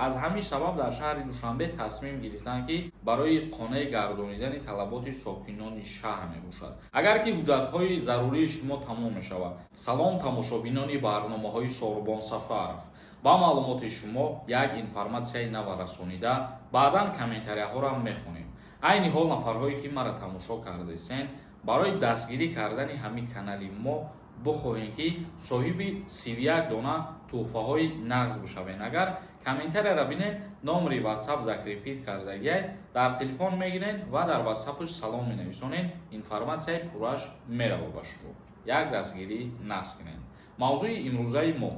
Аз ҳамин сабаб дар шаҳри Душанбе тасмим гирифтанд, ки барои қонеъ гардонидани талаботи сокинони шаҳр мебошад, агар ки ҳуҷҷатҳои зарурии шумо тамом мешавад. Салом, тамошобинони барномаҳои Сорбон Сафаров. Ба маълумоти шумо як информатсияи нава расонида, баъдан комментарияҳоро мехонем. Айни ҳол нафарҳое, ки маро тамошо кардесен, барои дастгирӣ кардани ҳамин канали мо бихоҳем, ки соҳиби 31 дона тӯҳфаҳои нағз бишавем. Агар комментарияро бинед, номери Ватсап закрепить кардагиай, дар телефон мегиред ва дар Ватсапаш салом менависонед, информатсияи пурраш мерава ба шумо. Як дастгирӣ насб кунед. Мавзӯи имрӯзаи мо: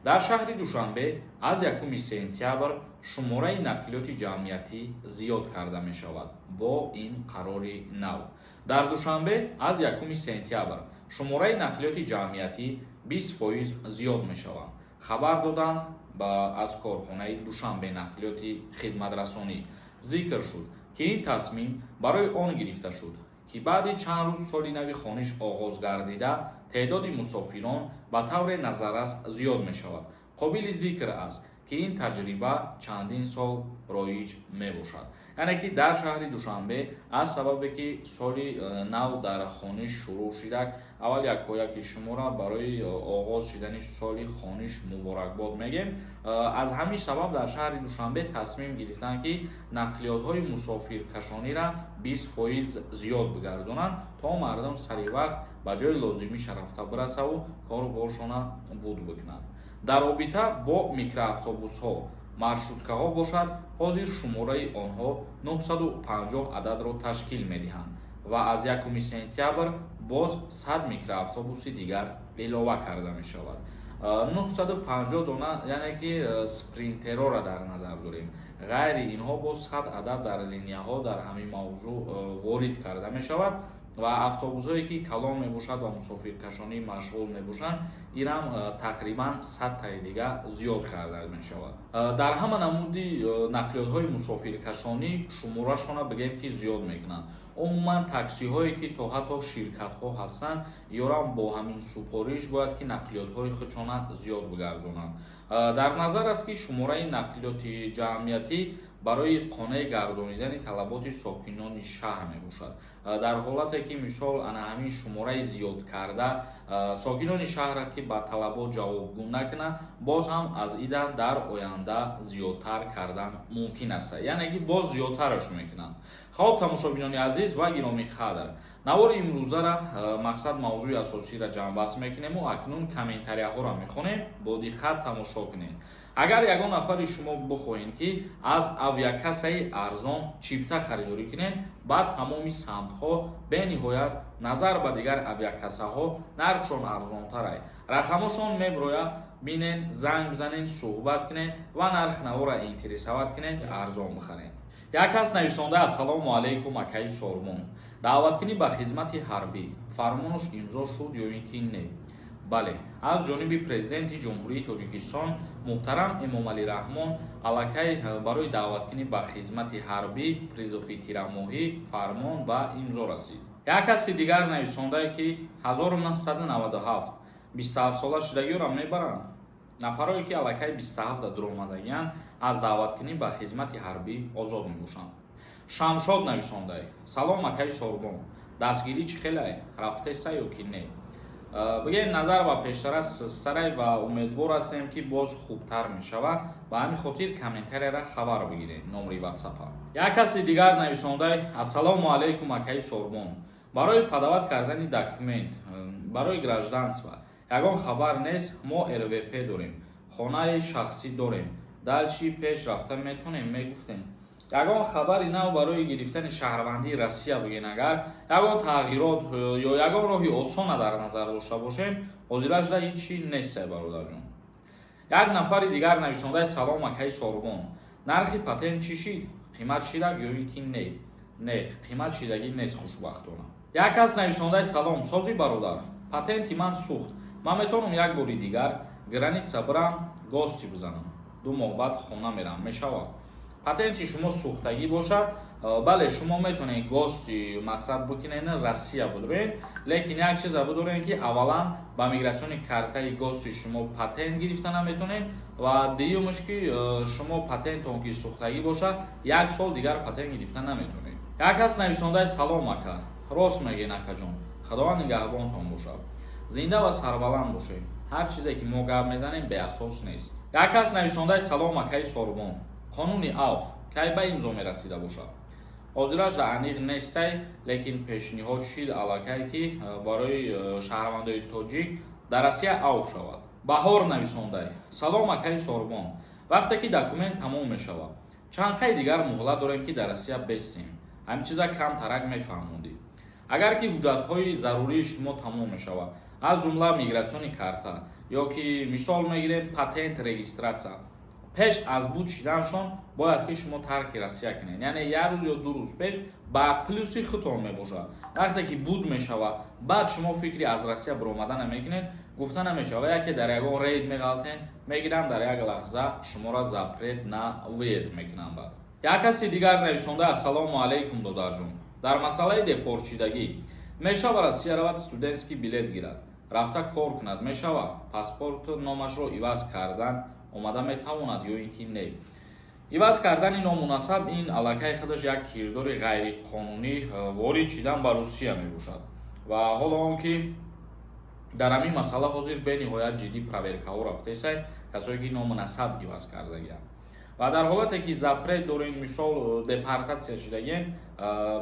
дар шаҳри Душанбе аз 1 сентябр шумораи нақлиёти ҷамъиятӣ зиёд карда мешавад. Бо ин қарори нав дар Душанбе аз 1 сентябр шумораи нақлиёти ҷамъиятӣ 20% зиёд мешаванд, хабар доданд аз корхонаи Душанбе нақлиёти хидматрасонӣ. Зикр шуд, ки ин тасмим барои он гирифта шуд, ки баъди чанд рӯз соли нави хониш оғоз гардида, теъдоди мусофирон ба тавре назаррас зиёд мешавад. Қобили зикр аст, ки ин таҷриба чандин сол роиҷ мебошад. Яъне ки дар шаҳри Душанбе аз сабабе ки соли нав дар хониш шурӯъ шидак, аввал якояки шуморо барои оғоз шидани соли хониш муборакбод мегем. Аз ҳамин сабаб дар шаҳри Душанбе тасмим гирифтанд, ки нақлиётҳои мусофиркашониро 20% зиёд бигардонанд, то мардум сари вақт ба ҷои лозимиша рафта бирасаву кору боршона буд бикунанд. Дар робита бо микроавтобусҳо, маршруткаҳо бошад, ҳозир шумораи онҳо 950 ададро ташкил медиҳанд ва аз 1 сентябр боз 100 микроавтобуси дигар илова карда мешавад. 950 дона, яъне ки Спринтерора дар назар дорем. Ғайри инҳо боз 100 адад дар линияҳо дар ҳамин мавзӯъ ворид карда мешавад ва автобусҳое, ки калон мебошад ва мусофиркашонӣ машғул мебошанд, инам тақрибан 100 таи дига зиёд карда мешавад. Дар ҳама намуди нақлиётҳои мусофиркашонӣ шуморашона бигем, ки зиёд мекунанд. Умуман таксиҳое, ки то ҳатто ширкатҳо ҳастанд, ёрам бо ҳамин супориш бояд, ки нақлиётҳои худшона зиёд бигардонанд. Дар назар аст, ки шумораи нақлиёти ҷамъиятӣ барои қонеъ гардонидани талаботи сокинони шаҳр мебошад. Дар ҳолате ки, мисол, ана ҳамин шумораи зиёд карда сокинони шаҳра, ки ба талабот ҷавобгӯ накунад, боз ҳам аз идан дар оянда зиёдтар кардан мумкин аст, яъне ки боз зиёдтараш мекунанд. Хоб, тамошобинони азиз ва гиромӣ қадр, навори имрӯзара мақсад мавзӯи асосиро ҷамъбаст мекунему акнун комментарияҳоро мехонем. Бо диққат тамошо кунед. Агар ягон нафари шумо бихоҳед, ки аз авиакассаи арзон чипта харидорӣ кунед, баъд тамоми самтҳо бениҳоят назар ба дигар авиакассаҳо нархшон арзонтарай, рақамошон меброяд, бинен, занг бизанен, суҳбат кунед ва нарх наворо интересовать кунед, арзон бихаред. Як кас нависонда: «Ассалому алайкум, акаи Сормон, даъваткунӣ ба хизмати ҳарбӣ фармонош имзо шуд ё ин ки не?» Бале, аз ҷониби Президенти Ҷумҳурии Тоҷикистон муҳтарам Эмомалӣ Раҳмон аллакай барои даъваткунӣ ба хизмати ҳарбӣ, призыви тирамоҳӣ, фармон ба имзо расид. Як каси дигар нависондае, ки 1997 27 сола шудагиёро мебаранд. Нафарое, ки аллакай 27 дуромадагиянд, аз даъваткунӣ ба хизмати ҳарбӣ озод мебошанд. Шамшод нависондае: «Салом, акаи Сорбон, дастгирӣ чӣ хелай, рафтеса ё ки не?» Бигем, назар ба пештара сарай ва умедвор ҳастем, ки боз хубтар мешавад. Ба ҳамин хотир комментарияра хабар бигиред, номери Ватсапа. Як каси дигар нависондай: «Ассалому алайкум, акаи Сорбон, барои подавать кардани документ барои гражданство ягон хабар нест. Мо РВП дорем, хонаи шахсӣ дорем, дальше пеш рафта метонем, мегуфтем ягон хабари нав барои гирифтани шаҳрвандии Россия биген. Агар ягон тағйирот ё ягон роҳи осона дар назар дошта бошем, ҳозирашда ҳечи нест, бародарҷон». Як нафари дигар нависондаи: «Салом, акаи Сорбон, нархи патент чӣ шид, қимат шидак ё ин ки не?» Не, қимат шидагӣ нест, хушбахтона. Як кас нависондаи: «Салом, сози бародар, патенти ман сӯхт, ман метавонам як бори дигар граница бирам, гости бизанам, 2 моҳ баъд хона мерам, мешавад?» Патенти шумо сӯхтагӣ бошад, бале, шумо метавонед гости мақсад бикунед, Россия будроед, лекин як чиза бидоред, ки аввалан ба миграционный картаи гости шумо патент гирифта наметавонед ва дуюмаш, ки шумо патентон ки сӯхтагӣ бошад, як сол дигар патент гирифта наметавонед. Як кас нависондаи: «Салом, ака, рост мегӯед, акаҷон, Худованд нигаҳбонтон бошад, зинда ва сарбаланд бошед. Ҳар чизе ки мо гап мезанем, беасос нест». Як кас нависондаи: «Салом, акаи Сорбон, қонуни авф кай ба имзо мерасида бошад?» Ҳозираш аниқ нестай, лекин пешниҳод шид аллакай, ки барои шаҳрвандои тоҷик дар Россия авф шавад. Баҳор нависондай: «Салом, акаи Сорбон, вақте ки документ тамом мешавад, чанд қай дигар муҳлат дорем, ки дар Россия бестем? Ҳамин чиза камтарак мефаҳмондӣ». Агар ки ҳуҷҷатҳои зарурии шумо тамом мешавад, аз ҷумла миграционный карта ё ки, мисол мегирем, патент, регистрация, пеш аз буд шиданашон бояд ки шумо тарки Россия кунед, яъне як рӯз ё 2 рӯз пеш ба плюси худтон мебошад. Вақте ки буд мешавад, баъд шумо фикри аз Россия баромада намекунед, гуфта намешавад, яке дар ягон рейд меғалтен, мегиранд, дар як лаҳза шуморо запрет на въезд мекунанд. Баъд як каси дигар нависонда: «Ассалому алайкум, додарҷон, дар масъалаи депортшидагӣ мешава Россия равад, студентский билет гирад, рафта кор кунад, мешава паспорту номашро иваз кардан омада метавонад ё ин ки не?» Иваз кардани ному насаб ин аллакай худаш як кирдори ғайриқонунӣ ворид шидан ба Русия мебошад. Ва ҳоло он ки дар ҳамин масъала ҳозир бениҳоят ҷиддӣ проверкаҳо рафтесай, касое ки ному насаб иваз кардагианд ва дар ҳолате ки запрет дорем, мисол, депортатсия шудагем,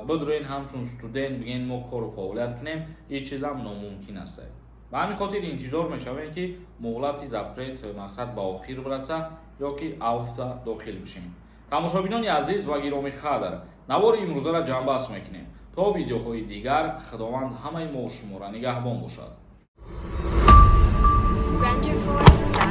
бидроен ҳамчун студент, бигӯен, мо кору фаъолият кунем, ин чизам номумкин аст. Ба ҳамин хотир интизор мешавем, ки муҳлати запрет, мақсад, ба охир бираса ё ки авфта дохил бишем. Тамошобинони азиз ва гиромӣ қадр, навори имрӯзаро ҷамъбаст мекунем. То видеоҳои дигар Худованд ҳамаи мо шуморо нигаҳбон бошад. Render Forest.